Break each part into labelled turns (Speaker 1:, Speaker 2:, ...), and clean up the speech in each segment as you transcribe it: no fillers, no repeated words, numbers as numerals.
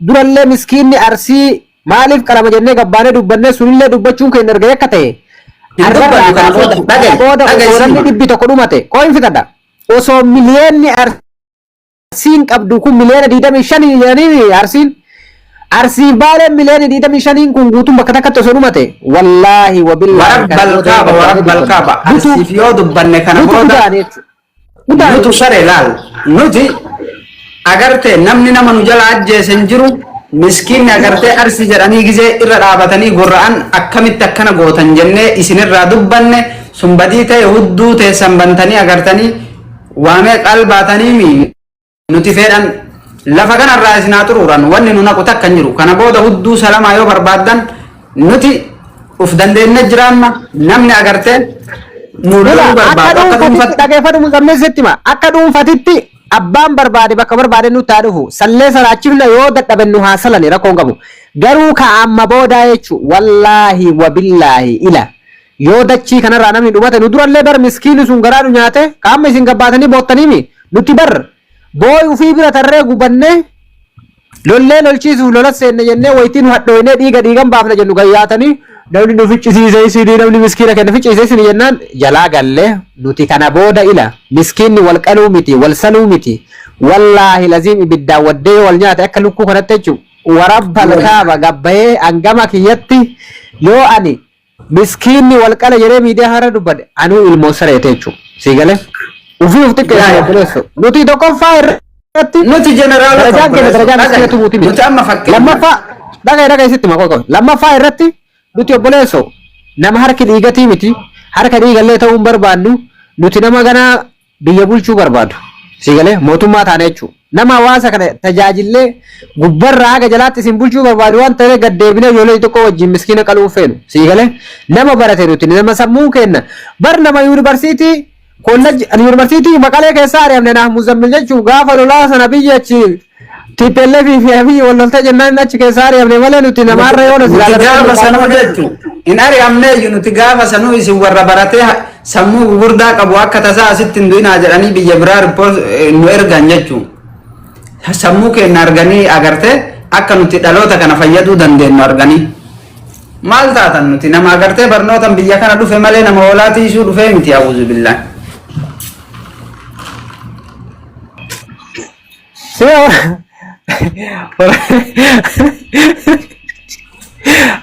Speaker 1: Durallee miskiinni Arsii maaliif qalama jennee gabbaanee dubbannee sunillee dubbachuun keenya erga yakka ta'e.
Speaker 2: Hin
Speaker 1: Arrarraa
Speaker 2: dubbannu kana
Speaker 1: kaasee
Speaker 2: booda
Speaker 1: jechuudha. Kana
Speaker 2: dhagahi
Speaker 1: booda
Speaker 2: dhagahi
Speaker 1: osoo namni
Speaker 2: siima.
Speaker 1: 100 dhumate qooyin fixadha. Osoo miliyeenni Arsiin qabdu kun miliyoona 25 jedhanii Arsiin Arsiif Baaleen miliyoona 25 kun guutuun bakka takkatti osoo dhumate wallaahi wabillaahi kana
Speaker 2: Warabbal
Speaker 1: booda yoo
Speaker 2: kaaba
Speaker 1: gabbaanee
Speaker 2: warabbal
Speaker 1: dubbanne
Speaker 2: kaaba
Speaker 1: nutu
Speaker 2: arsiif yoo dubbanne kana
Speaker 1: nutu
Speaker 2: booda
Speaker 1: udaane jechuudha. Udaane
Speaker 2: nutu
Speaker 1: jechuudha.
Speaker 2: sare laal nuti agartee namni nama nu jala ajjeese hin jiru miskiinni agartee arsi jedhanii gizee irra dhaabatanii gorra'an akkamitti akkana gootan jennee isinirraa dubbanne sun badii ta'e hudduu teessan bantanii agartanii waamee qalbaatanii mi nuti fedhan lafa kanarraa isin haa xuruuran wanni nu naqu takka hin jiru kana booda hudduu salamaa yoo barbaaddan nuti uf dandeenne jiraanna namni agartee nu
Speaker 1: Ila
Speaker 2: loluu
Speaker 1: akka
Speaker 2: barbaadu akka
Speaker 1: dhuunfatitti
Speaker 2: dhuunfatti
Speaker 1: dhageeffadhu muzammil sitti hima. Akka dhuunfatitti abbaan barbaade bakka barbaade nutti haa dhufu. Sallee salaachifna yoo dadhaben nu haa salani rakkoon qabu. Garuu ka amma boodaa jechu wallaahi wabillaahi ila yoo dachii kanarraa namni dhumate nu durallee bar miskiini sun garaa nu nyaate ka amma isin gabbaatanii boottaniimi nuti bar booy ufii bira tarree gubannee lollee lolchiisuuf lola seenne jennee wayitii nu hadhooynee dhiiga dhiigan baafna jennu gayyaatanii namni nu ficcisiise isinii namni miskiina kenna ficcisiise isinii jennaan jalaa galle nuti kana booda ila miskiinni wal qaluu miti wal saluu miti wallaahi laziim ibiddaan waddee yoo wal nyaate akka lukkuu kanatti jechuun warabbal kaaba gabbayee hangama kiyyatti yoo ani Miskiinni wal qala jedhee miidiyaa har'a dubbadhe anuu ilmoo sareete jechuudha. Sii galee? Ufii uf xiqqeessu
Speaker 2: Yaa
Speaker 1: obboleesso. Nuti tokkoffaa irratti
Speaker 2: nuti jeneraalota
Speaker 1: darajaan keenya
Speaker 2: obboleesso
Speaker 1: darajaa miskiina
Speaker 2: dhagahi
Speaker 1: tumuuti miti.
Speaker 2: nuti amma fakkeenya
Speaker 1: Lammaffaa dhagahi dhagahi sitti maqoo qofa. Lammaffaa irratti nuti obboleesso nama harki dhiigatii miti. Harka dhiigallee ta'uu hin barbaannu. Nuti nama ganaa biyya bulchuu barbaadu. Sii galee mootummaa taane jechuudha. Nama hawaasa kana tajaajillee gubbarraa haga jalaatti isin bulchuu barbaadu waan ta'eef gad deebinee ijoollee xixiqqoo wajjin miskiina qaluu hin feenu. Sii galee nama barate nuti nama sammuu kenna. Bar nama yuunivarsiitii kollejji yuunivarsiitii Maqalee keessaa ari'amne naaf muzammil jechuun gaafa lolaa sana biyya achi TPLF fi Abiy wal loltee jennaan achi keessaa ari'amne malee nuti namaarra yoo
Speaker 2: Nuti
Speaker 1: silaa
Speaker 2: gaafa sanuu jechu hin ari'amneeyyu nuti gaafa sanuu isin warra baratee sammuu gugurdaa qabu akka tasaa asitti hin du'inaa jedhanii biyya biraa ripoort nu ergan jechu. Sammuu keenya arganii agartee akka nuti dhaloota kana fayyaduu dandeenyu arganii. Maal taatan nuti nama agartee barnootan biyya kana dhufe malee nama hoolaa tiisuu dhufee miti awuzu billaa.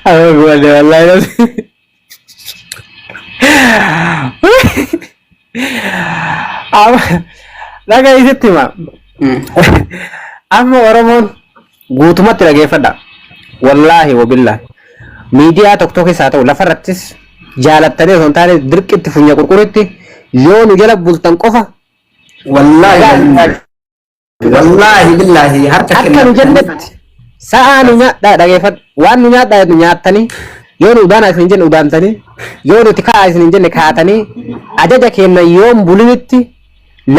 Speaker 1: Ama gubadhe wallahi nafsi. Amma dhaga isitti hima. Amma Oromoon guutumatti dhageeffadha. Wallaahi wabillaahi. Miidiyaa tokko tokkos haa ta'u lafarrattis jaalattanii osoo hin taane dirqitti funya qurquritti yoo nu jala bultan qofa
Speaker 2: Wallaahi
Speaker 1: nagaa
Speaker 2: wallaahi wallaahi billaahi harka
Speaker 1: akka nu
Speaker 2: kennattanii
Speaker 1: jennetti sa'aa nu nyaadhaa dhageeffadhu waan nu nyaadhaa jennu nyaattanii yoo nu udaanaa isin hin jenne udaantanii yoo nuti ka'aa isin hin jenne kaatanii ajaja keenya yoom bulinitti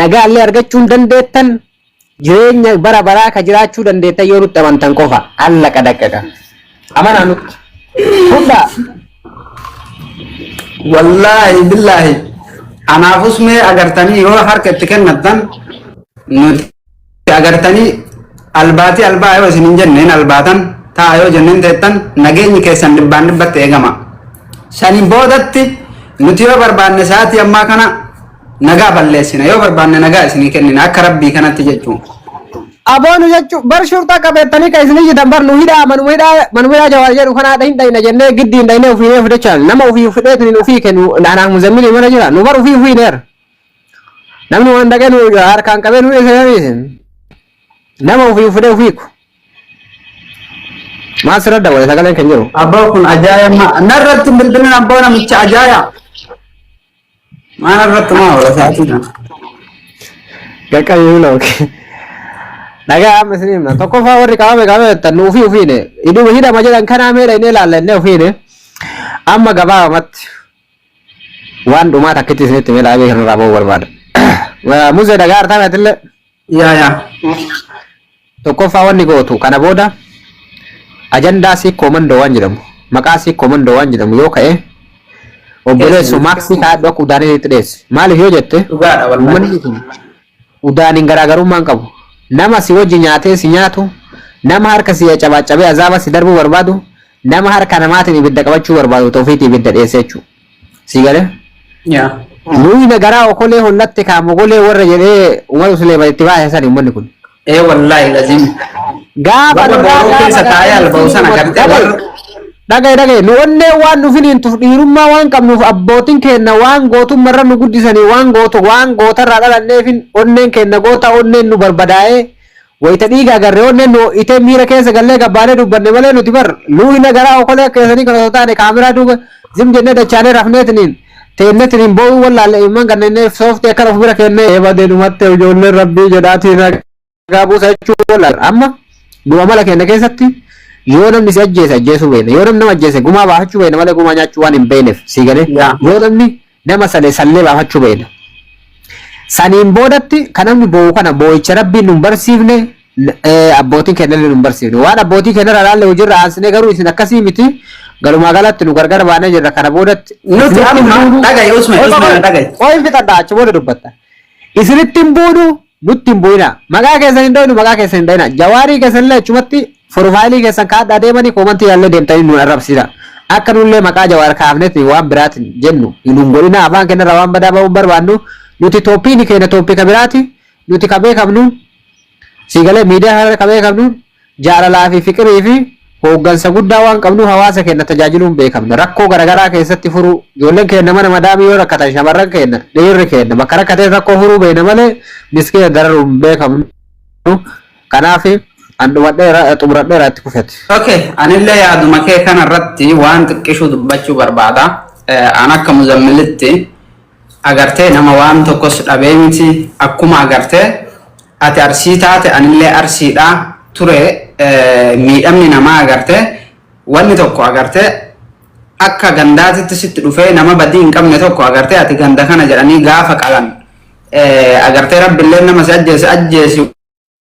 Speaker 1: nagaallee argachuu hin dandeettan jireenya bara baraa ka jiraachuu dandeettan yoo nutti amantan qofa allaqa daqqaqa amanaa nutti fudhaa.
Speaker 2: Wallaahi billaahi anaafus mee agartanii yoo harka itti kennattan nuti agartanii albaatii albaa yoo isin hin jenneen albaatan ta'a yoo jenneen teettan nageenyi keessan dhibbaan dhibbatti eegama. Saniin boodatti nuti yoo barbaanne sa'aatii ammaa kana nagaa balleessina yoo barbaanne nagaa isinii kennina akka rabbii kanatti jechuun.
Speaker 1: Aboonu jechuun bar shurxaa qabeettanii kan isin iyyitan bar nu hidhaa manuma hidhaa manuma hidhaa jawaar jedhu kana haadha hin dhayna jennee giddi hin dhaynee ofiinee fudhachaa nama ofii fudheetiin ofii kennu anaaf muzammilii mana jira nu bar ofii ofiineera. Namni waan dhaqee nu harkaan qabee nu dhiise nama ofii fudhee ofiiku. Maal sirra dawwale sagaleen kan jiru.
Speaker 2: Abboo kun ajaa'iba narratti hin bilbilin abboo namicha ajaa'iba. Maal irratti maa oola sa'aatii kana?
Speaker 1: Qaqqabii hula oke. Dhagaa amma isin himna. Tokkoffaa warri qabame qabame jettan nu ofii ofiine. Hidhuma hidhama jedhan kanaa meedha inni ilaalla inni ofiine. Amma gabaabamatti waan dhumaa takkitti isinitti mee dhaabee kanarraa ba'uu barbaada. Muzee dhagaa artaa meetillee.
Speaker 2: Yaa yaa.
Speaker 1: Tokkoffaa wanni gootu kana booda ajandaa Sikkoo Mandoo waan jedhamu maqaa Sikkoo Mandoo waan jedhamu yoo ka'e obboleessu maaksii kaa'adhu akka udaaniin itti dheessi. Maaliif yoo jette
Speaker 2: Dhugaadha wallahi.
Speaker 1: uummanni kun udaaniin garaagarummaa hin qabu. Nama si wajji nyaatee si nyaatu Nama harka si cabaacabee azaaba si darbuu barbaadu, nama harka namaatiin ibidda qabachuu barbaadu ta'uu ofiitii ibidda dheesse jechuudha. Si galee?
Speaker 2: Yaa.
Speaker 1: Luuyna garaa okolee hollatte kaa mogolee warra jedhee Umar Suleeman itti baase sani uummanni kun.
Speaker 2: Ee wallaahi lazim.
Speaker 1: Gaafa
Speaker 2: Warra
Speaker 1: duraa
Speaker 2: booroo
Speaker 1: gaafa
Speaker 2: keessa taa'ee
Speaker 1: gartee
Speaker 2: alba'u sana
Speaker 1: nuti
Speaker 2: gartee
Speaker 1: dhagaye
Speaker 2: warra
Speaker 1: dhagaye dhagaye nu onnee waan nu finiintuuf dhiirummaa waan qabnuuf abbootiin keenna waan gootummarra nu guddisanii waan gootu waan gootarraa dhalanneefin onneen keenna goota onneen nu barbadaa'ee wayita dhiiga agarree onneen nu itee miira keessa gallee gabbaanee dubbanne malee nuti bar luuyna garaa okolee keessanii kan osoo taane kaameraa duuba zim jennee dachaanee rafneetiniin teennetiniin boo'uu wallaalle imman kanneen sooftii akkana of bira kennee eebadee dhumatte ijoolleen rabbii jedhaatiin nagaa buusa jechuu wallaalle. Amma nu amala keenya keessatti yoo namni si ajjeese ajjeesuu beekna, yoo namni nama ajjeese gumaa baafachuu beekna malee gumaa nyaachuu waan hin beekneef sii galee. Yoo namni nama salee sallee baafachuu beekna. Saniin boodatti kan namni boo'u kana boo'icha rabbiin nu hin barsiifne, abbootiin keenya illee nu hin barsiifne. Waan abbootii keenya irraa laalle hojiirra aansine garuu isin akkasii miti. Galumaa galatti nu gargar baanee jirra kana boodatti.
Speaker 2: Nuti
Speaker 1: Isinitti hin
Speaker 2: amma
Speaker 1: buunu.
Speaker 2: dhagaye Usman
Speaker 1: Qoy
Speaker 2: Usman
Speaker 1: qoy
Speaker 2: dhagaye.
Speaker 1: qoy hin fixadha achi booda dubbatta. Isinitti hin buunu nutti hin bu'ina. Maqaa keessan hin dhoynu maqaa keessan hin dhoyina. Jawaarii keessan illee achumatti profaayilii keessan kaadhaa deemanii koomantii ilaallee deemtanii nu arrabsiisa. Akka nullee maqaa Jawaar kaafnetti waan biraatiin jennu nun godhina, afaan keenyarraa waan badaa ba'uu hin barbaannu. Nuti tooppiin keenya tooppii ka biraati. Nuti ka beekamnu siigalee miidiyaa kanarra ka beekamnu jaalalaa fi fiqirii fi hooggansa guddaa waan qabnu hawaasa keenya tajaajiluun beekamna. Rakkoo garaagaraa keessatti furuu ijoolleen keenya mana madaamii yoo rakkatan shamarran keenya dhiirri keenya bakka rakkateen rakkoo furuu beekna malee miskiina dararuun hin beekamnu. Kanaaf an dhumadheera xumuradheera itti kufete.
Speaker 2: Okay, anillee yaaduma kee kanarratti waan xiqqishuu dubbachuu barbaada. An akka muzammilitti agartee nama waan tokkos dhabee miti, akkuma agartee ati arsii taate anillee arsiidha ture. Miidhamni namaa agartee wanni tokko agartee akka gandaatitti sitti dhufee nama badii hin qabne tokko agartee ati ganda kana jedhanii gaafa qalan, agartee rabbillee nama si ajjeese ajjeesi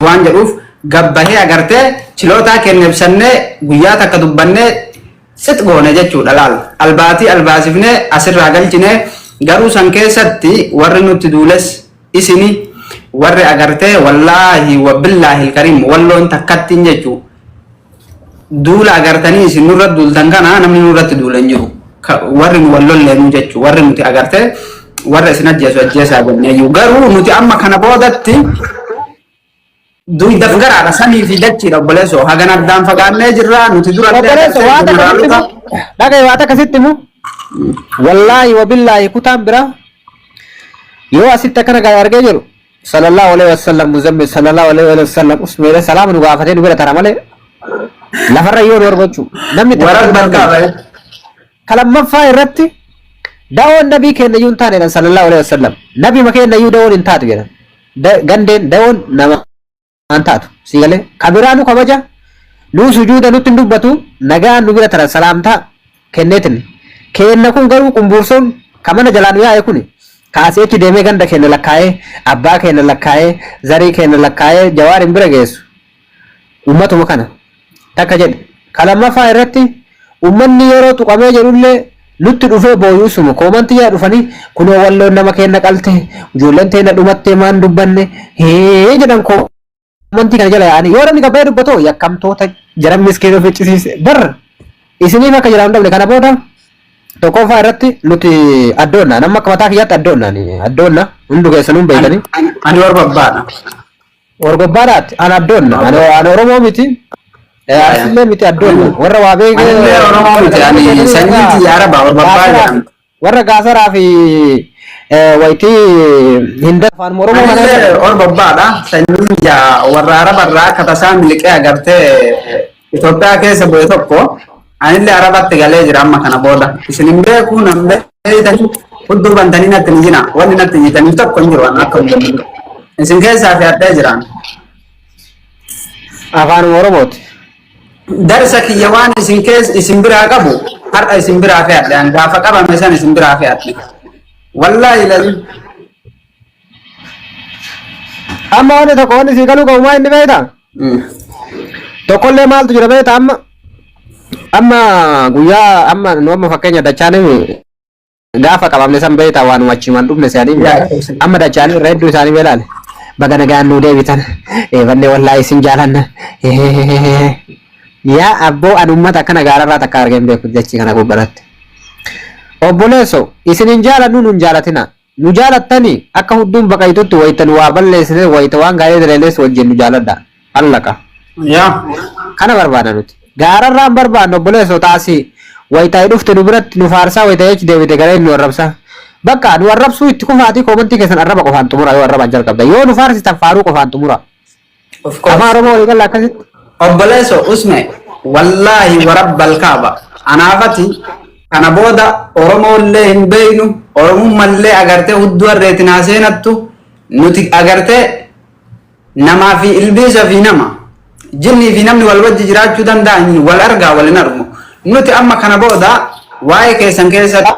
Speaker 2: waan jedhuuf gabbahee agartee chilootaa keenya ibsannee guyyaa takka dubbannee sit goone jechuudha laal. Albaatii albaasifnee asirraa galchine, garuu san keessatti warri nutti duules isini warri agartee wallaahi wabillaahi kariim walloon takkattiin jechuu duula agartanii isin nurra duultan kana namni nurratti duula hin jiru. Warri nu wallolleenu jechuu warri nuti agartee warra isin ajjeesu ajjeesaa jenneeyyuu, garuu nuti amma kana boodatti duydaaf garaadha samii fi dachiidha obboleessoo hagan addaan fagaannee jirra nuti dura.
Speaker 1: Obboleessa waan akkasitti himu dhagaye, waan akkasitti himu wallaahi wabillaahi kutaan biraa yoo asitti akkana gad argee jiru sallallahu alaihi wasallam muzammil sallallahu alaihi wasallam usmeere salaama nu gaafatee nu bira tara malee lafarra yoo nu argachuu namni takka
Speaker 2: Warra
Speaker 1: nu
Speaker 2: barqaa
Speaker 1: argatu. Ka lammaffaa irratti da'oon nabii keenya iyyuu hin taane jedhan sallallahu alaihi wasallam. Nabii keenya iyyuu da'oon hin taatu jedhan. Gandeen da'oon nama hin taatu. Si galee ka biraa nu kabaja nu sujuuda nutti hin dubbatu, nagaan nu bira taran salaamtaa kenneetin. Keenna kun garuu qumbuursoon ka mana jalaa nu yaa'e kuni kaasee achi deemee ganda keenya lakkaa'ee abbaa keenya lakkaa'ee zarii keenya lakkaa'ee Jawaar hin bira geessu. Ummatuma kana takka jedhe. Ka lammaffaa irratti ummanni yeroo tuqamee jedhullee nutti dhufee booyuu suma koomantii yaa dhufanii kunoo walloon nama keenya qalte ijoolleen teenya dhumattee maan dubbanne hee jedhan koomantii kana jala yaa'anii yoo namni gabbayee dubbatoo yakkamtoota jaran miskiin of iccisiise bar isiniif akka jedhamu dhabne. Kana booda tokkoffaa irratti nuti addoonna nama akka mataa kiyyaatti addoonna addoonna hundu keessanuu hin beekanii.
Speaker 2: Ani warra abbaadha.
Speaker 1: Wargobbaadhaatti an addoonna ani Oromoo miti Arsillee miti addoonna warra waa beekee.
Speaker 2: Anillee Oromoo miti, ani sanyii tiyya Araba warra abbaa jedhamti.
Speaker 1: Warra gaasaraa fi wayitii hinda afaan Oromoo kana.
Speaker 2: Anillee warra abbaadha. Sanyiin yaa warra Arabarraa akka tasaa miliqee agartee Itoophiyaa keessa bu'e tokko anillee Arabatti galee jira amma kana booda. Isin hin beeku nan beeytanii hudduu bantanii natti hin jina. Wanni natti jitaniif tokko hin jiru waan akka hin isin keessaa fi adhee jiraan.
Speaker 1: Afaan Oromooti.
Speaker 2: Darsa kiyya waan isin keessa isin biraa qabu har'a isin biraa fe'adhe, an gaafa qabame san isin biraa fe'adhe. Wallaahi lalii.
Speaker 1: Amma wanni tokko wanni sii galuu qabu maa inni beektaa? Tokkollee maaltu jira beektaa? Amma guyyaa amma nu amma fakkeenya dachaanii gaafa qabamne san beektaa waanuma achiimaan dhufne se'anii amma dachaanii irra hedduu isaanii beelaale. Baga nagaan nuu deebitan. Eebannee wallaahi isin jaalanna. Yaa abboo an ummata akkana gaararraa takka argee hin beeku dachii kana gubbaratti. Obboleesso isin hin jaalannu nun jaalatina. Nu jaalattani akka hudduun baqaytutti wayta nu waa balleessine wayta waan gaarii dalagnes wajjin nu jaaladha. Allaqa.
Speaker 2: Yaa.
Speaker 1: Kana barbaadna nuti. Gaararraa hin barbaadnu obboleesso taasii wayta dhufte nu biratti nu faarsaa wayta achi deebite gareen nu arrabsa. Bakka nu arrabsuu itti kufaatii koomantii keessan arraba qofaan xumura yoo arrabaan jalqabda. Yoo nu faarsitan faaruu qofaan xumura.
Speaker 2: Of course.
Speaker 1: Afaan Oromoo walii galla akkasitti.
Speaker 2: Obboleesso usme wallaahi warabbal kaaba anaafati kana booda Oromoollee hin beeynu, Oromummallee agartee hudduu harreetiin haa seenattu, nuti agartee namaa fi ilbiisa fi nama jinnii fi namni wal wajji jiraachuu danda'an wal argaa wal hin argu. Nuti amma kana booda waa'ee keessan keessatti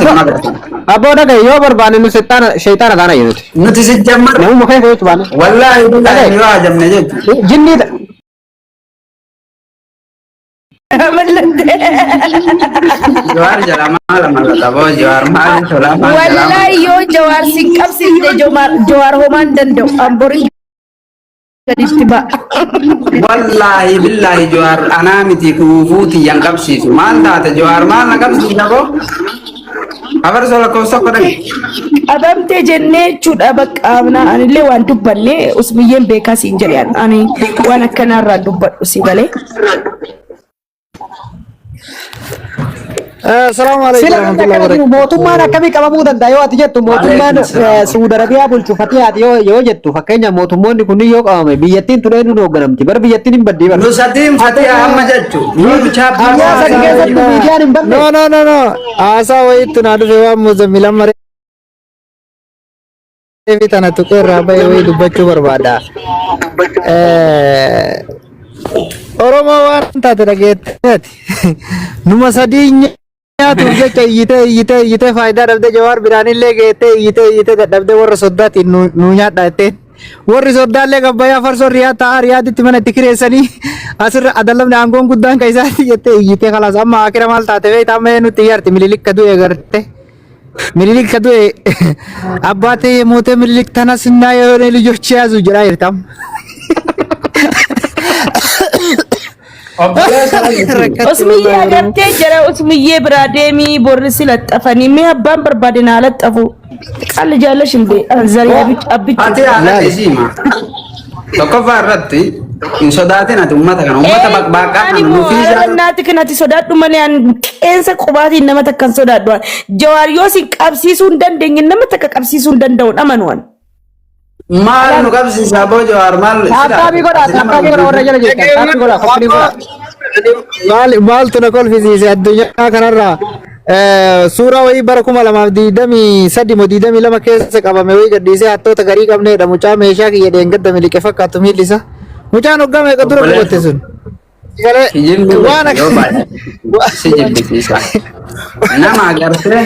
Speaker 2: nun agartan.
Speaker 1: Abboo dhagaye yoo barbaanne nu seexaana sheexaana taana nuti.
Speaker 2: Nuti si jammar
Speaker 1: Namuma keessa jechuu baanne.
Speaker 2: wallaahi billaahi
Speaker 1: Dhagaye
Speaker 2: yoo hajamne jechuudha.
Speaker 1: Jinnii
Speaker 2: Jawaar jala maal malata boo jawaar maal tola maal jala
Speaker 3: Wallahi yoo Jawaar si qabsiifte Jawaar homaa hin danda'u. An borin gaditti ba'a.
Speaker 2: Wallaahi billaahi jawaar anaa miti dhuufuu tiyyan qabsiisu maal taate jawaar maal na qabsiisa boo afarsoo lakkoofsa tokko dhage.
Speaker 3: Qabamte jennee jechuudha bakka amna anillee waan dubbanne usmiyyeen beekaa siin jedhe ani waan akkanaarraa dubbadhu si galee.
Speaker 4: Assalamu alaikum
Speaker 1: Sila namni
Speaker 4: warahmatullahi
Speaker 1: akkana jiru
Speaker 4: wabarakatuh.
Speaker 1: mootummaan akkamii qabamuu danda'a yoo ati jettu mootummaan
Speaker 2: Waalaikum salaam.
Speaker 1: Suudi Arabiyaa bulchu Fatihaati yoo jettu fakkeenya mootummoonni kunniin yoo qabame biyyattiin tun eenyuun hoogganamti bar biyyattiin hin baddii bar.
Speaker 2: Nu sadiin fatiha amma jechu yoo nu chaappaa
Speaker 1: Guyyaa sadi keessatti miidiyaan hin banne.
Speaker 4: No, no, no, no. Haasaa wayiitu naa dhufe waan muzammil amma reefi tana tuqee irraa ba'e wayii dubbachuu barbaada. Oromoo waan taate dhageetteeti. Numa sadii nyaatuuf jecha iyyitee iyyitee iyyitee faayidaa dhabdee Jawaar biraanillee geettee iyyitee iyyitee dadhabdee warra soddaatiin nu nyaadha jetteen. Warri soddaallee gabbayyaa farsoo riyaa taa'aa riyaaditti mana itti kireessanii asirra adallamni aangoon guddaan kan isaati jettee iyyitee kalaas amma akira maal taate beektaa amma eenyutti iyyaarti mililik ka du'e garte. Mililik ka du'e አባቴ የሞተ ምኒልክ ተነስና የሆነ ልጆች ያዙ jedhaa jirti amma.
Speaker 2: Obboleessa
Speaker 3: Usmiyyee
Speaker 4: Rakkatti wallahi Oromoo.
Speaker 3: agartee jara usmiyyee biraa deemii borri si laxxafanii mee abbaan barbaade naa laxxafu. Qalli jaalash hin zariyaa abbichu.
Speaker 2: Ati haala
Speaker 4: Laali.
Speaker 2: isiima. Tokkoffaa irratti hin sodaatin ati uummata kana uummata baqbaaqaa
Speaker 3: Ani
Speaker 2: kana
Speaker 3: immoo
Speaker 2: nuufii
Speaker 3: haala naati kanatti sodaadhu malee an qeensa qubaatiin nama takka hin sodaadhu. Jawaar yoo si qabsiisuu hin dandeenye nama takka qabsiisuu hin danda'u dhamanu an.
Speaker 2: Maal nu qabsiisaa boo Jawaar maal
Speaker 1: Tap tapii godhaa
Speaker 2: ati nama
Speaker 1: tap tapii godhaa warra jala jirtan tap tapii godhaa copy link godhaa.
Speaker 4: Maal maaltu na kolfisiise addunyaa kanarraa suuraa wayii bara 2023 moo 22 keessa qabame wayii gadhiisee hattoota garii qabneedha mucaa meeshaa kiyya dheengadda miliqe fakkaatu miilli isaa. Mucaan hoggaa meeqa dura qubatte
Speaker 2: Obboleessa
Speaker 4: sun? Galee
Speaker 2: kijibni
Speaker 4: waan
Speaker 2: yoo
Speaker 4: akka
Speaker 2: baay'ate si jibbisiisa. Nama agartee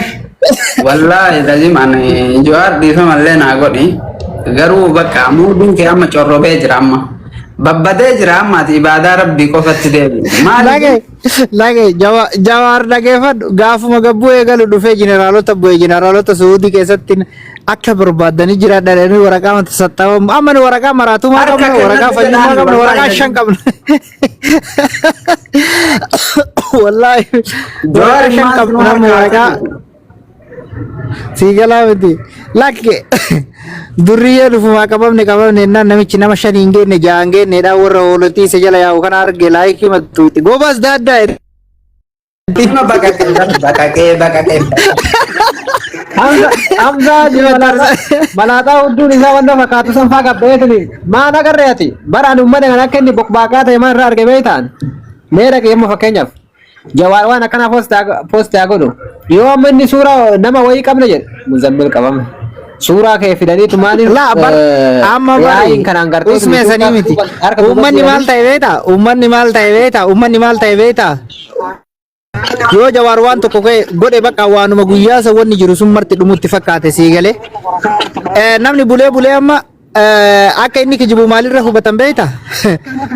Speaker 2: wallaahi lazim ani Jawaar dhiifamallee naa godhi garuu bakka muudiin kee amma corrobee jira amma babbadee jira amma ati ibaadaa rabbii qofatti deebi. Maaliif
Speaker 4: Lage lage jawaar dhageeffadhu gaafuma gabbuu eegalu dhufee jeneraalota bu'e jeneraalota Suudii keessatti akka barbaadanii jiraadha jedhanii waraqaa mata saxxabamu amma nu waraqaa maraatummaa
Speaker 2: harka
Speaker 4: qabna waraqaa
Speaker 2: kennatti
Speaker 4: fayyummaa
Speaker 2: jedhaan
Speaker 4: qabna waraqaa
Speaker 2: wallaahi
Speaker 4: shan qabna wallaahi
Speaker 2: Jawaar
Speaker 4: waraqaa shan
Speaker 2: maal
Speaker 4: qabna
Speaker 2: nu
Speaker 4: namni
Speaker 2: harkaa
Speaker 4: waraqaa
Speaker 2: kennu?
Speaker 4: sii galaa miti lakke durriyyee dhufumaa qabamne qabamne jennaan namichi nama shan hin geenne ja'a hin geenneedha warra hoolotii isa jala yaa'u kana arge laayikii mattuuti gobaas daaddaa
Speaker 2: Nama baqaqee baqaqee baqaqee.
Speaker 1: Hamza Hamza malaaxaa hudduun isaa wanta fakkaatu san faa qabdeetini maan agarree ati bara ani uummata kana akka inni boqbaaqaa ta'e maan irraa arge beektaan mee dhaqee amma fakkeenyaaf Jawaar waan akkanaa post haa godhu yoo amma inni suuraa nama wayii qabne jedhe muzammil qabame suuraa kee fidaniitu maaliif
Speaker 4: Laa bar amma bari
Speaker 1: yaa'iin kanaan gartee
Speaker 4: usmee sanii miti.
Speaker 1: harka duuba
Speaker 4: Uummanni maal
Speaker 1: fuudhanii
Speaker 4: ta'e beektaa? Uummanni maal ta'e beektaa? Uummanni maal ta'e beektaa? Yoo Jawaar waan tokko ka'e godhe bakka waanuma guyyaa san wanni jiru sun marti dhumutti fakkaate sii galee. Namni bulee bulee amma akka inni kijibu maalirra hubatan beektaa?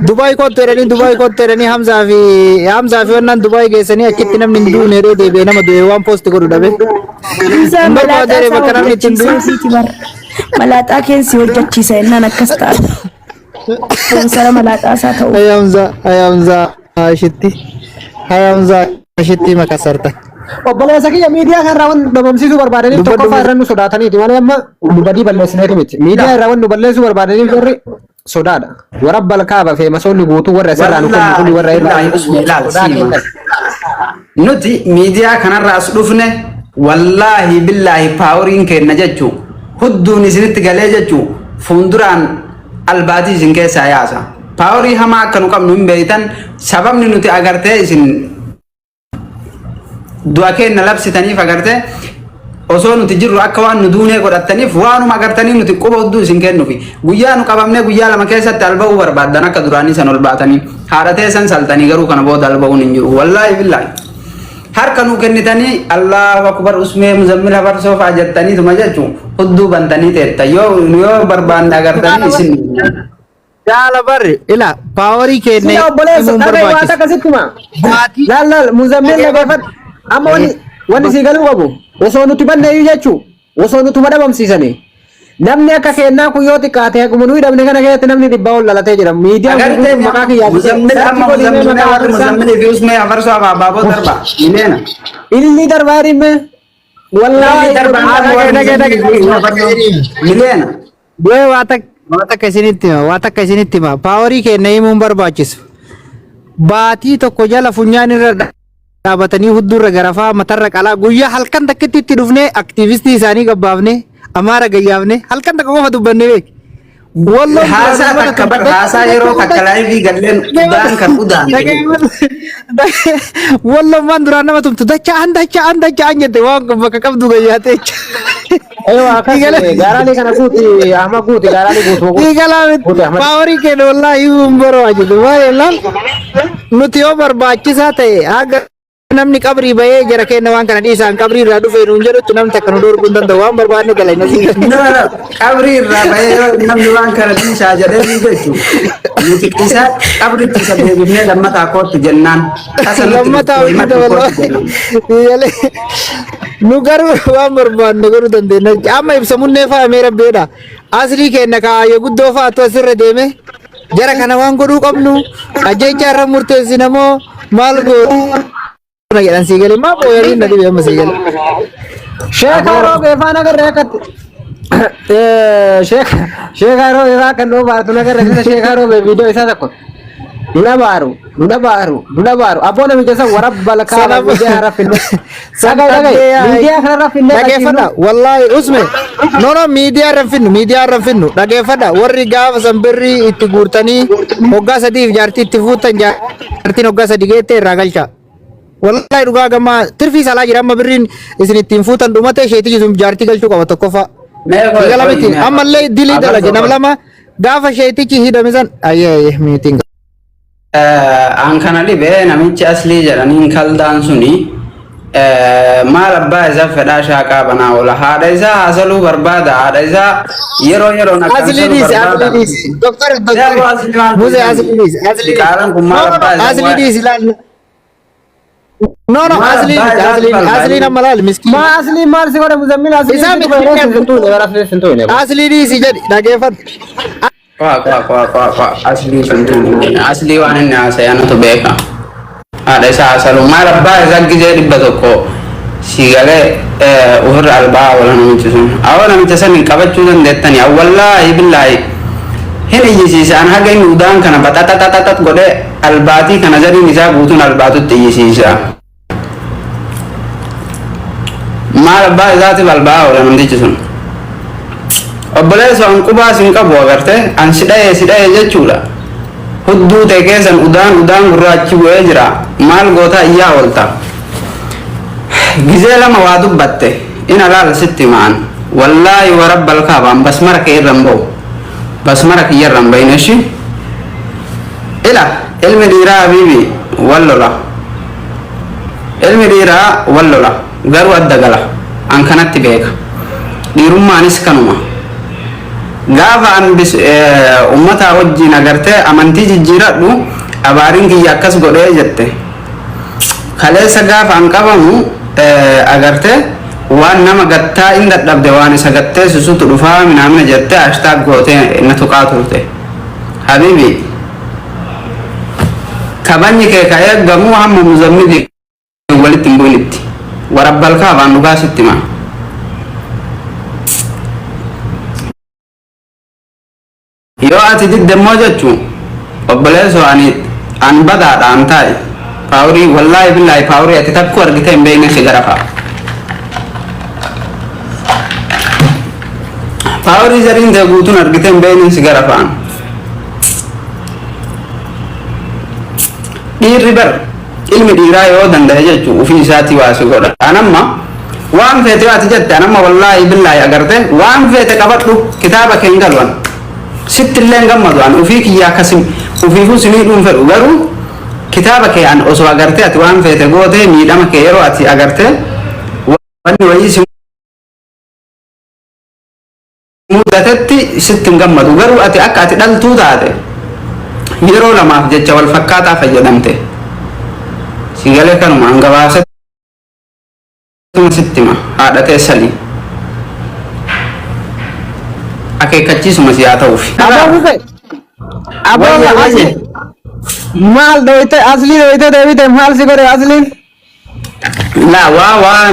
Speaker 4: Dubaay kottu jedhanii Dubaay kottu jedhanii Hamzaa fi wannaan Dubaay geessanii achitti namni hin duune jedhee deebi'ee nama du'e waan post godhu dhabe.
Speaker 3: Hamzaa
Speaker 4: Hin
Speaker 3: malaaxaa
Speaker 4: barbaadu jedhee
Speaker 3: isaa
Speaker 4: bakka namni itti hin du'in.
Speaker 3: hojjechiisee ofiiti bara. Malaaxaa keen si hojjechiisa jennaan akkas ta'a. Spoonsara malaaxaa isaa ta'u.
Speaker 4: Hayamza hayamza ashitti hayamza ashitti makasarta.
Speaker 1: Obboleessa kiyya, miidiyaa kanarraa waan dhabamsiisuu barbaadaniif
Speaker 4: Dubbadhu.
Speaker 1: tokkoffaa irra nu sodaataniiti malee amma nu badii balleessineeti miti. Miidiyaa irraa waan nu balleessuu barbaadaniif warri sodaadha. Warra kaaba feemasoonni guutuu warra asirraa nu kennu kuni warra irraa
Speaker 2: Wallaahi usme ilaal
Speaker 1: sodaa
Speaker 2: siima.
Speaker 1: kennan.
Speaker 2: Nuti miidiyaa kanarraa as dhufne, wallaahi billaahi, poweriin kenna jechuu hudduun isinitti galee jechuu fuulduraan albaatii isin keessaa yaasa. Powerii hamaa akka nu qabnu hin beeytan. Sababni nuti agartee isin du'a kenna labsitaniif, agartee osoo nuti jirru akka waan nu duunee godhattaniif, waanuma agartanii nuti quba hudduu isin kennufi. Guyyaa nu qabamnee guyyaa 2 keessatti alba'uu barbaaddan, akka duraanii san ol baatanii haadha teessan saltanii, garuu kana booda alba'uun hin jiru. Wallaahi billaahi, harka nuu kennitanii "Allahu akbar, usmee Muzammila farsoo" fa'aa jettaniituma jechuun hudduu bantanii teetta. Yoo barbaanne agartanii isin
Speaker 4: Jaala barri ila powerii kenne
Speaker 1: Sila obboleessa
Speaker 4: himuun
Speaker 1: dhaga'e waan
Speaker 4: barbaachisu.
Speaker 1: akkasitti hima.
Speaker 4: Baatii
Speaker 1: Laal laal, Muzammil, dhageeffadhu. Amma wanni sii galuu qabu osoo nuti banne iyyuu jechuu osoo nutuma dhabamsiisanii. Namni akka kennaa kun yoo xiqqaate akkuma nuyi dhabne kana keessatti namni 100 ol dhalatee jira. Miidiyaan
Speaker 2: Agartee
Speaker 1: guutuun maqaa kiyyaa
Speaker 2: Muzammil, amma Muzammil, warri Muzammilii fi usmee afarsoo abaaboo darba mileena.
Speaker 1: Illi darbaa dhimme. Wallaahi.
Speaker 2: Darba
Speaker 4: Dhagee, dhagee, dhagee.
Speaker 2: mileena.
Speaker 4: Bu'ee waa takka isinitti hima, waa takka isinitti hima. Powerii kenna himuun barbaachisu. Baatii tokko jala funyaan irra dhaabatanii hudduurra garafaa matarra qalaa, guyyaa halkan takkitti itti dhufnee aktiivistii isaanii gabbaafne, Amaara gayyaafne, halkan takka qofa dubbanne beek. Walloon
Speaker 2: Haasaa takka bar, haasaa yeroo takka liveii galleen udaan kan udaan.
Speaker 4: Walloon waan duraan nama tumtu dacha'an dacha'an dacha'an jette, waan bakka qabdu gayyaatee jecha.
Speaker 1: Ewa akkas gaaraalee kana guuti, Ahmad, guuti gaaraalee guutu guuti.
Speaker 4: Dhiigalaa
Speaker 1: Guuti, Ahmad.
Speaker 4: powerii keenya wallaahi hin barbaachisu. Maal jennaan, nuti yoo barbaachisaa ta'e haga namni qabrii bahee jara keenya waan kana dhiisaan qabrii irraa dhufe nuun jedhutti namni takka nu dhorkuu hin danda'u, waan barbaadne dalagna.
Speaker 2: No, no, qabrii irraa bahee yoo namni waan kana dhiisaa jedhee ni jechu. Nuti isa qabritti isa deebifnee lammataa kootti jennaan. Tasa nutti
Speaker 4: Lammataa
Speaker 2: dhufte
Speaker 4: hojii
Speaker 2: himadhu
Speaker 4: dabalaa.
Speaker 2: kootti jennaan.
Speaker 4: Nu garuu waan barbaadne godhuu dandeenya. Amma ibsamunnee faayamee rabbeedha. Asrii keenya kaayyoo guddoo fa'aatu asirra deeme. Jara kana waan godhuu qabnu ajjeechaa irra murteessina moo maal goona jedhan sii galee, maa booyanii na dhibe amma sii galee.
Speaker 1: Sheeka Roobee faana agarree akkatti. Sheeka Roobee faa kan nuu baartu nagarra keessa Sheeka Roobee viidiyoo isaa tokko. Nuna baaru, nuna baaru, nuna baaru. Abboo namicha san warabba lakkaaba miidiyaa irra finne. Dhagai dhagai, miidiyaa kanarra finne.
Speaker 4: Dhageeffadha, wallaahi usme, no no, miidiyaa irra hin finnu, miidiyaa irra hin finnu. Dhageeffadha, warri gaafa san birrii itti guurtanii hoggaa sadiif jaartii itti fuuttan, jaartiin hoggaa 3 geette irraa galcha. Wallaahi dhugaa gammaa tirfii salaa jira. Amma birriin isin ittiin fuutan dhumate, isheetii sun jaartii galchuu qaba tokkoffaa.
Speaker 2: Mee qoy
Speaker 4: Gala
Speaker 2: qoy
Speaker 4: miti
Speaker 2: mee
Speaker 4: ammallee dilii dalage
Speaker 2: abarsoo
Speaker 4: nam
Speaker 2: qoy.
Speaker 4: lama gaafa sheetichi hidhame san ayyee ayyee miitiin.
Speaker 2: An kana dhibe, namichi aslii jedhaniin kaldaan suni maal abbaa isaa fedhaa shaaqaa banaa oola. Haadha isaa haasaluu barbaada. Haadha isaa yeroo yeroon
Speaker 4: Asli
Speaker 2: akkansaluu
Speaker 4: dhiisi, asli
Speaker 2: barbaada.
Speaker 4: dhiisi. Doktor, doktor.
Speaker 2: Yeroo asli maal
Speaker 4: Muse, asli dhiisi, asli dhiisi.
Speaker 2: Diqaalaan kun maal
Speaker 4: No, no,
Speaker 2: abbaa isaa
Speaker 4: asli
Speaker 2: waa'ee
Speaker 4: dhiisi laal. No, no,
Speaker 2: maal
Speaker 4: asli
Speaker 2: abbaa
Speaker 4: miti,
Speaker 2: isaa
Speaker 4: asli
Speaker 2: balbaa
Speaker 4: asli
Speaker 2: inni.
Speaker 4: nama laal miskiin.
Speaker 1: Ma asli maal si godhe Muzammil asli
Speaker 4: Isaa
Speaker 1: si
Speaker 4: miskiin.
Speaker 1: sintuune bara asli sintuune.
Speaker 4: Asli dhiisi jedhi dhageeffadhu.
Speaker 2: Waa waa waa waa waa, aslii sun aslii waan inni haasa'e anatu beeka. Haadha isaa haasaluu maal abbaa isaa gizee 100 si galee ofirra albaa oola namichi sun. Awwa, namicha san hin qabachuu dandeettani. Awwallaahi billaahi hin iyyisiisa. An haga inni udaan kana baxaxaxaxax godhee albaatii kana zariin isaa guutuun albaatutti iyyisiisa. Maal abbaa isaatiif albaa oola namtichi sun. Obboleessa, an qubaas hin qabu, agarte an si dha'ee si dha'ee jechuudha. Hudduu ta'e keessan udaan udaan gurraachi bu'ee jira. Maal gootaa iyyaa oolta? Gizee lama waa dubbatte ina laal sitti ma'an. Wallaahi wa rabbal kaaba, an basmara kee irra hin ba'u. Basmara kiyya irra hin bahin eshi. Ila ilmi dhiiraa habiibi wal lola. Ilmi dhiiraa wal lola garuu adda gala. An kanatti beeka. Dhiirummaanis kanuma. Gaafa an uummataa wajjin agartee amantii jijjiiradhu abaariin kiyya akkas godhee jette. Kaleessa gaafa an qabamu agartee Waan nama gattaa in dadhabde waan isa gatteessisutu dhufaa minaamina jettee hashtag gootee na tuqaa turte. Habibi, kabajni kee ka eeggamu hamma Muzammilii walitti hin bu'initti. Warabbal kaabaan dhugaa sitti hima. Yoo ati didde immoo jechu obboleessoo ani an badaadha an taa'i paawurii wallaahi billaahi paawurii ati takkuu argitee hin beekne si garafa. Paawurii zariin tee guutuun argitee hin beekne si garafa an. Dhiirri bar ilmi dhiiraa yoo danda'e jechu ufii isaatii waa si godha. An amma waan feete yoo ati jette an amma wallaahi billaahi agarte waan feete qabadhu kitaaba kee hin galu an. Sitti illee hin gammadu an ufii kiyyaa akkasim ufiifuu si miidhuu hin fedhu garuu kitaaba kee an osoo agartee ati waan feete gootee miidhama kee yeroo ati agartee wanni wayii si mudatetti sitti hin gammadu garuu ati akka ati dhaltuu taate yeroo lamaaf jecha wal fakkaataa fayyadamte si galee kanuma an gabaabsatuma sitti hima haadha tee sali akeekkachiisuma si haa ta'uuf.
Speaker 1: Aboo Fufe. Aboo
Speaker 2: Wayye wayye.
Speaker 1: asli maal dhoyte aslii dhoyte deebite maal si godhe asliin?
Speaker 2: Laa waa waa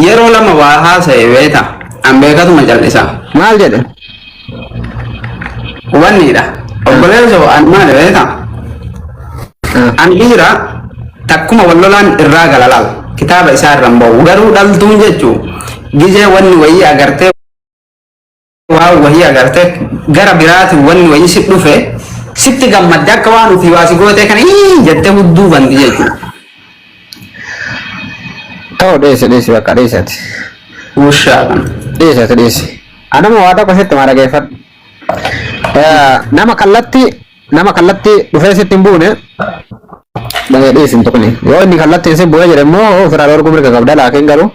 Speaker 2: yeroo lama waa haasa'e beeta. An beekatuma cal'isa.
Speaker 1: Maal jedhe?
Speaker 2: Wanniidha. Obboleessoo an maali beeta? An dhiira takkuma wal lolaan irraa gala laal. Kitaaba isaa irra hin ba'u. Garuu dhaltuun jechuu gizee wanni wayii agartee waan wahii agarte gara biraatiin wanni wahii si dhufe sitti gammadde akka waan ofii waa si gootee kana ii jettee hudduu banti jechuudha.
Speaker 1: Ta'u dheesse dheesse bakka dheesse ati.
Speaker 2: Wushaa kana.
Speaker 1: Dheesse ati dheesse. Anama waa tokko sitti maa dhageeffadhu. Nama kallattii dhufee sitti hin buune dhagee dhiisi hin tuqni. Yoo inni kallattiin si bu'ee jedhe immoo ofirraa dhorkuu mirga qabda laakiin garuu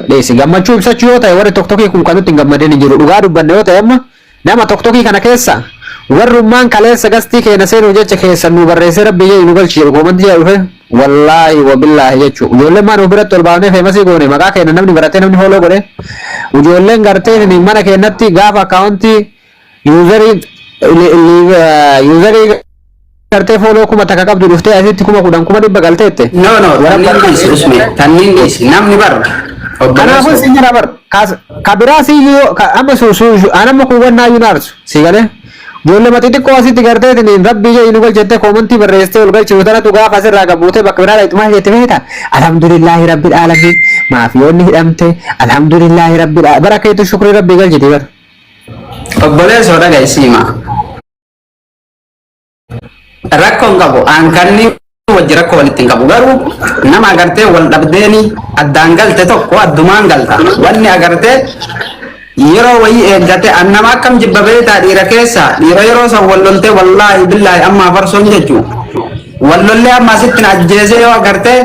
Speaker 1: dhiisi. Gammachuu ibsachuu yoo ta'e warri toktokii kun kan nutti hin gammadin hin jiru. Dhugaa dubbanne yoo ta'e amma nama toktokii kana keessa warrummaan kaleessa gastii keenya seenuu jecha keessan nu barreessee rabbi jedhi nu galchi jedhu koomantii jedhu dhufe wallaahi wabillaahi jechuu ijoolleen maan of biratti ol baafnee feemasii goone maqaa keenya namni baratee namni fooloo godhe ijoolleen gartee mana keenyatti gaafa akkaawuntii userii gartee follow 1000 qabdu dhuftee asitti 10,000 100,000 galteette.
Speaker 2: No, no, tanniin dhiisi usme, tanniin dhiisi. Namni bar
Speaker 1: Kanaafuu
Speaker 2: obboleessoo.
Speaker 1: sin jira bar ka biraa si iyyuu amma su su anamma kuuwwannaa iyyuu naarsu si galee. Ijoollee matii xiqqoo asitti gartee tiniin rabbii jedhi nu galchette koomantii barreessitee ol galchitu tanatu gaafa asirraa gabbuutee bakka biraa dhaqxu maal jette beektaa? Alhamdulillaahi rabbil aalamiin maafiyoonni hidhamte alhamdulillaahi rabbil aalamiin bara keetu shukrii rabbii galchiti bar.
Speaker 2: Obboleessoo dhaga'i siima. Rakkoo hin qabu. Aan kanni wajji rakkoo walitti hin qabu. Garuu nama agartee wal dhabdeeni addaan galte tokko addumaan galta. Wanni agartee yeroo wayii eeggate an nama akkam jibba beektaa dhiira keessa dhiira yeroo san wal loltee wallaahi billaahi amma farsoon jechuu. Wal lollee amma asitti na ajjeesee yoo agartee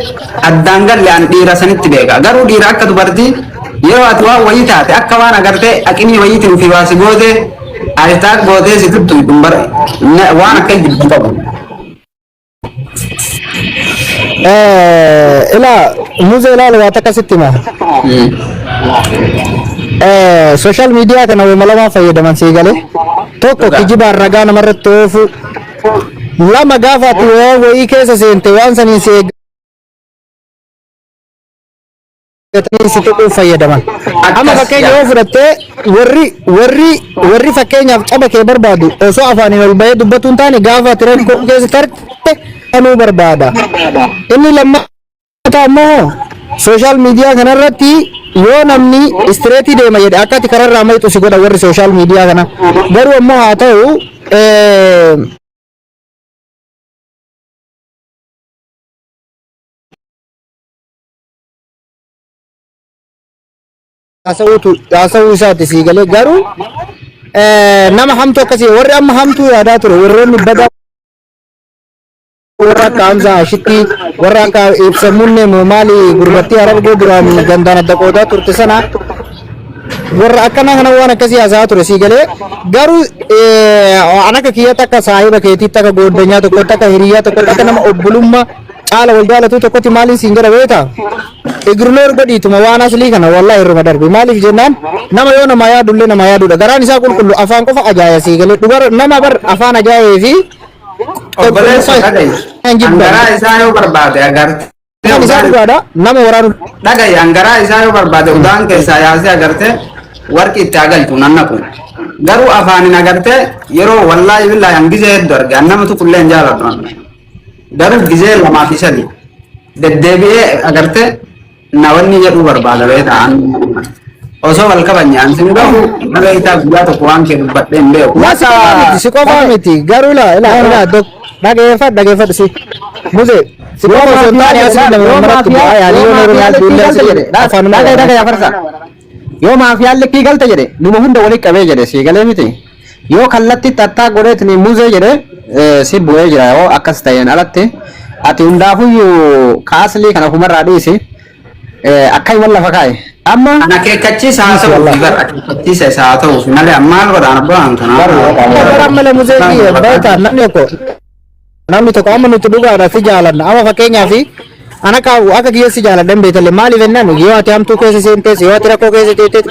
Speaker 2: addaan galle an dhiira sanitti beeka. Garuu dhiira akka dubartii yeroo ati waan wayii taate akka waan agartee aqinii wayiitiin ofii baasi gootee hashtag gootee si tuttu bara waan akka jibbu qabu.
Speaker 4: Ilaa muuzee ilaala waa takka sitti hima. Social media kana wama lamaan fayyadaman sii galee. Tokko kijibaan ragaa namarratti oofu. Lama gaafa ati waan wayii keessa seente waan saniin si eeggatanii si tuquuf fayyadaman. Amma
Speaker 2: Akkas
Speaker 4: fakkeenya
Speaker 2: yaa.
Speaker 4: yoo fudhattee warri fakkeenyaaf caba kee barbaadu osoo afaaniin ol bahee dubbatu hin taane gaafa ati rakkoo keessa tarte kanuu barbaada. Inni lammataa ammoo social media kanarratti yoo namni straight deema jedhe akka ati kararraa mayitu si godha warri social media kana. Garuu ammoo haa ta'u haasa'uu isaati sii galee garuu nama hamtuu akkasii warri amma hamtuu yaadaa ture warroonni badaa warra akka Hamzaa Ashitti warra akka Ibsamunne moo maali gurbattii Harargee duraanii gandaan adda qoodaa turte sana warra akkana kana waan akkasii haasa'aa ture sii galee garuu an akka kiyyatti akka saahiba keetiitti akka gooddanyaa tokkotti akka hiriyyaa tokkotti akka nama obbolummaa Caala wal jaalatuu tokkotti maaliin siin jedha beektaa? Ignore godhiituma waan aslii kana wallahi irruma darbi. Maaliif jennaan nama yoo nama yaadullee nama yaadudha. Garaan isaa qulqullu afaan qofa ajaaya sii galee dhugar nama bar afaan ajaa'ee fi
Speaker 2: Obboleessa dhagayi.
Speaker 4: Hin jibban.
Speaker 2: Hangaraa isaa yoo barbaade agartee.
Speaker 4: Afaan isaa dhugaadha nama waraanu.
Speaker 2: Dhagayi hangaraa isaa yoo barbaade udaan keessaa yaasee agartee warqi itti agalchu nan naqu. Garuu afaanin agartee yeroo wallaahi billaahi an gizee hedduu arge an nama tuqullee hin jaaladhu an. Garuu gizee lamaa fi sadi deddeebi'ee agartee na wanni jedhuu barbaada beektaa an osoo wal kabajne an sin gahu beektaa guyyaa tokko waan kee dubbadhee hin beeku.
Speaker 4: La si qofaa miti si qofaa miti garuu la ila ila dok dhageeffadhu dhageeffadhu si muse si qofa osoo hin taane asii nama maratti bu'aa yaanii yoo nama duullee asii afaanuma
Speaker 1: Dhagaye dhagaye afarsa. Yoo maafiyaan likkii galte jedhe numa hunda walitti qabee jedhe sii galee miti. Yoo kallatti tattaa godheetni muzee jedhe si bu'ee jira yoo akkas ta'een alatti ati hundaafuyyuu kaaslii kana ofumarraa dhiisi akka himan lafa kaa'e. Amma
Speaker 2: An akeekkachiisa haa ta'uufi bar akeekkachiisa isa haa ta'uufi malee maal godhaan abbaan kanaa.
Speaker 4: Bara malee muzee kiyya beektaa namni tokko namni tokko amma nuti dhugaadha si jaalanna amma fakkeenyaaf ana kaa'u akka kiyya si jaaladhan beektalle maaliif jennaan yoo ati hamtuu keessa seentees yoo ati rakkoo keessa teetes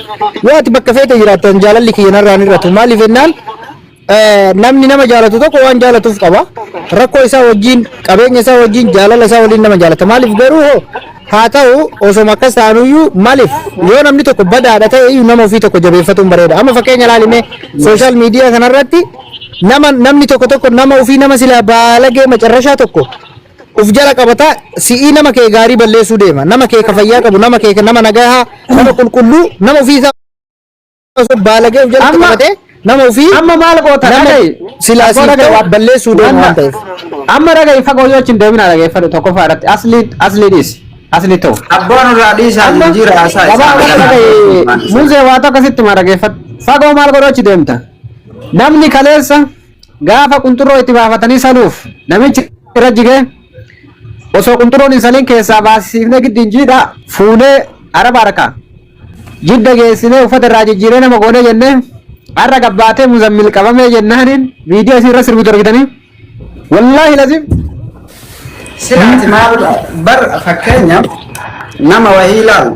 Speaker 4: yoo ati bakka feete jiraattan jaalalli kiyya narraa hin hir'atu maaliif jennaan namni nama jaalatu tokko waan jaalatuuf qaba rakkoo isaa wajjin qabeenya isaa wajjin jaalala isaa waliin nama jaalata maaliif garuu hoo haa ta'u osoma akkas ta'anuyyuu maaliif yoo namni tokko badaadha ta'e iyyuu nama ofii tokko jabeeffatuun bareeda amma fakkeenya ilaalimee social media kanarratti nama namni tokko tokko nama ofii nama silaa baalagee macarrashaa tokko uf jala qabata si'ii nama kee gaarii balleessuu deema nama kee ka fayyaa qabu nama kee nama nagahaa nama qulqulluu nama ofii isaa osoo baalagee uf jalatti qabate nama ofii
Speaker 1: Amma maal goota
Speaker 4: nama
Speaker 1: dhaga'i.
Speaker 4: silaa
Speaker 1: Abboo
Speaker 4: siif
Speaker 1: dhaga'i
Speaker 4: ta'u balleessuu deema waan ta'eef.
Speaker 1: Amma dhaga'i fagoo yoo achi hin deemina dhageeffadhu tokkoffaa irratti asli asli dhiisi asli ta'u.
Speaker 2: Abboon irraa dhiisaa jijjiira haasaa isaa.
Speaker 1: Gabaabaa dhaga'i muzee waa tokko sitti ma dhageeffadhu fagoo maal godhu achi deemta. Namni kaleessa gaafa qunxurroo itti baafatanii saluuf namichi irra jigee osoo qunxurroon hin saliin keessaa baasifnee giddiin jiidha fuunee araba harkaa jidda geessinee uffata irraa jijjiiree nama goonee jennee har'a gabbaatee muzammil qabamee jennaaniin viidiyoo isii irra sirbitu argitanii wallaahi lazim
Speaker 2: Silaati maal bar fakkeenyaaf nama wahii ilaalu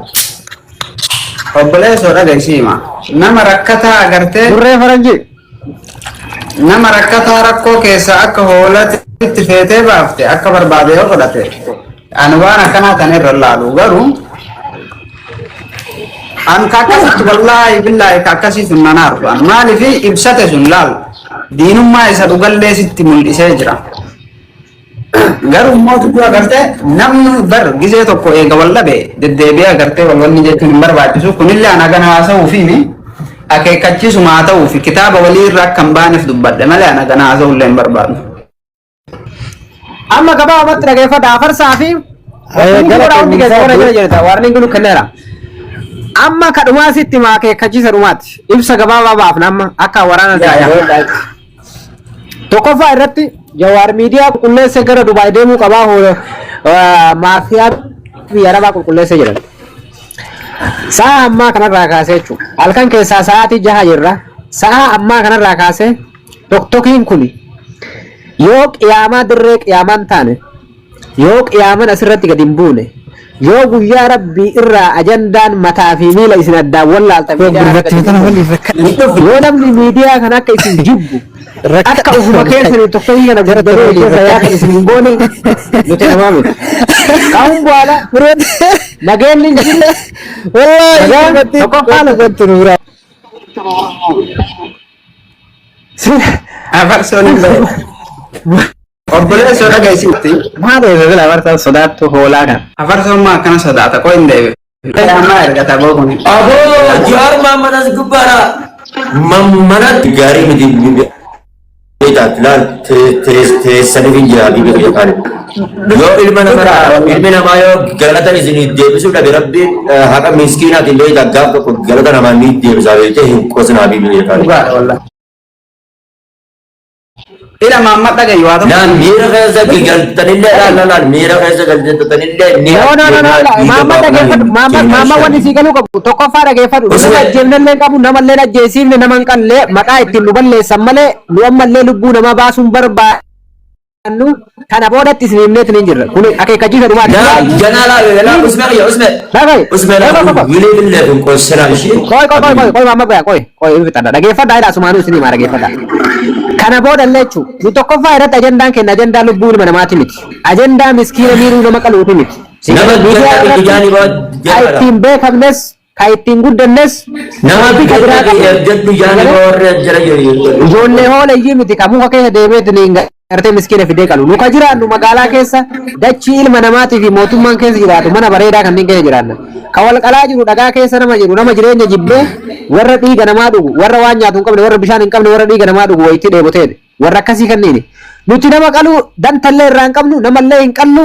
Speaker 2: obboleessoo dhagaisiima nama rakkataa agartee
Speaker 1: burree faranjii
Speaker 2: nama rakkataa rakkoo keessa akka hoolatti feetee baafte akka barbaade yoo godhate ani waan akkanaa kan irra laalu garuu an ka akkasitti wallaahi billaahi ka akkasii sun nan aartu an maaliif ibsate sun laal diinummaa isa dhugallee sitti mul'isee jira. Garuu immoo tutuu agartee namni bar gizee tokko eega wal dhabe deddeebi'ee agartee wal wanni jechuun hin barbaachisu. Kunillee ana gana haasa'uu fi akeekkachiisuma haa ta'uu fi kitaaba walii irra akka hin baaneef dubbadhe malee ana gana haasa'uu illee hin barbaadu.
Speaker 1: Amma gabaabumatti dhageeffadha afarsaa fi warning nu kenneera. Amma kadhumaa sitti maa akeekkachiisa dhumaati. Ibsa gabaabaa baafna amma akka waraana ta'e. Tokkoffaa irratti Jawaar miidiyaa qulqulleessee gara Dubaay deemuu qabaa maafiyaa biyya Arabaa qulqulleessee jedhan. Sa'a ammaa kanarraa kaasee jechuudha. Halkan keessaa sa'aatii 6 jirra. Sa'a ammaa kanarraa kaasee toktokiin kun yoo qiyaamaa dirree qiyaamaan taane yoo qiyaaman asirratti gadi hin buune yoo guyyaa rabbii irraa ajandaan mataa fi miila isin addaan wallaalta miidiyaa irra gadi hin buune. Yoo namni miidiyaa kana akka isin jibbu akka ofuma keessanii tokkoyyii kana gurguree keessa yaaka isin hin goone nuti namaa miti. Kaa'uun bu'aala nageenyi hin jiru.
Speaker 4: Wallaahi
Speaker 1: Tokkoffaa
Speaker 4: tokkoffaa
Speaker 2: Afarsoon hin bahe. Obboleessoo dhagaisitti.
Speaker 1: Maal eessa sila afarsan sodaattu hoolaa kana.
Speaker 2: Afarsoon maa akkana sodaata koo hin deebi. Amma ergata boo kun.
Speaker 5: Aboo Jawaar Mohaammed as gubbaadha. Manatti gaarii miti beektaa laal teessaniif hin jira biyya biyya kaane. Yoo ilma namaa ilmi namaa yoo galata isin deebisuu dhabe rabbiin haqa miskiinaatiin beektaa gaaf tokko galata namaa ni deebisaa beektee hin qosinaa biyya biyya kaane.
Speaker 2: Dhugaadha wallahi. Ila maamma dhagayi waa tokko.
Speaker 5: Naan miira keessa galtanillee laal laal miira keessa galtanillee ni
Speaker 1: No, no, no, no, maamma dhageeffadhu, maamma maamma wanni sii galuu qabu, tokkoffaa dhageeffadhu, nama ajjeefnellee hin qabu, namallee ajjeesiifne, nama hin qallee, maqaa ittiin nu balleessan malee, nu ammallee lubbuu namaa baasuun jiraannu kana boodatti isin himneetiin hin jirra. Kun akeekkachiisa dhumaati.
Speaker 5: Ganaa laa ganaa usme kiyya usme.
Speaker 1: Lafai.
Speaker 5: Usme laa wilee billee kun qoosira ishee.
Speaker 1: Qoy qoy qoy qoy qoy mamma qoy qoy qoy hin fixadha. Dhageeffadhaa jedha asumaanuu isin himaa dhageeffadhaa. Kana booda illee jechuun nu tokkoffaa irratti ajandaan keenya ajandaa lubbuu ilma namaati miti. Ajandaa miskiina miidhuu nama qaluuti miti.
Speaker 5: Nama
Speaker 1: Miidiyaa
Speaker 5: guddaa
Speaker 1: irratti
Speaker 5: ijaanii
Speaker 1: ka ittiin beekamnes ka ittiin guddannes
Speaker 5: Nama
Speaker 1: ka biraa qabna.
Speaker 5: jedhu jaanii warri jara jiru.
Speaker 1: Ijoollee hooleyyii miti ka muka keessa deemeetiin gartee miskiina fidee qalu. Nu ka jiraannu magaalaa keessa dachii ilma namaatii fi mootummaan keessa jiraatu mana bareedaa kanneen keessa jiraanna. Ka wal qalaa jiru dhagaa keessa nama jiru nama jireenya jibbee warra dhiiga namaa dhugu warra waan nyaatu hin qabne warra bishaan hin qabne warra dhiiga namaa dhugu wayitti dheeboteedha. Warra akkasii kanneeni. Nuti nama qaluu dantallee irraa hin qabnu namallee hin qallu.